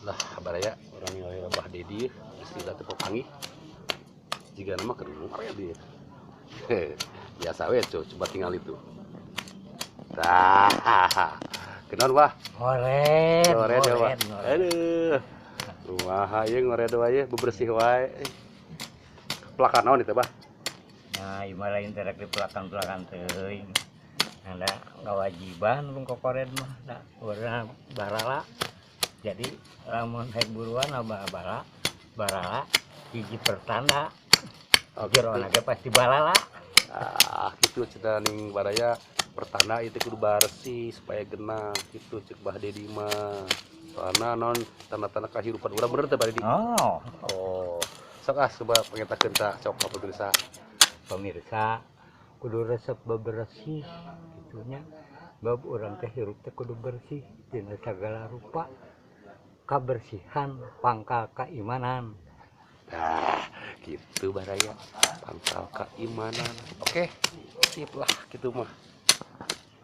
Lah, baraya urang ningali Abah Dedi geus lila teu papanggih. Jigana mah keur ngored ieu. Biasa we tuh, coba tinggal itu. Tah. Kunaon, Bah? Ngored. Ngored ya, Bah. Ngored, ngored. Aduh. Kumaha ieu ngored wae, bebersih wae. Pelakan naon itu, Bah? Nah, ieu mah lain terek di pelakan-pelakan teuing. Ada kewajiban mun kokored mah da urang barala. Jadi lamun rek buruan abah bala barala hiji pertanda. Oh, Jerona ge pasti balala. Ah, gitu cenah ning baraya, pertanda itu kudu bersih supaya genah gitu cek Bah Dedi mah. Soalna non tanda-tanda kehidupan urang, bener teh, Bah Dedi? Oh. Oh. Sok ah, coba pangetakeun ta sok ka pemirsa. Pemirsa kudu resep bebersih gitunya. Bab urang teh hirup teh kudu bersih tina segala rupa. Kabersihan pangkal keimanan. Nah, gitu baraya, pangkal keimanan. Oke, sip lah gitu mah.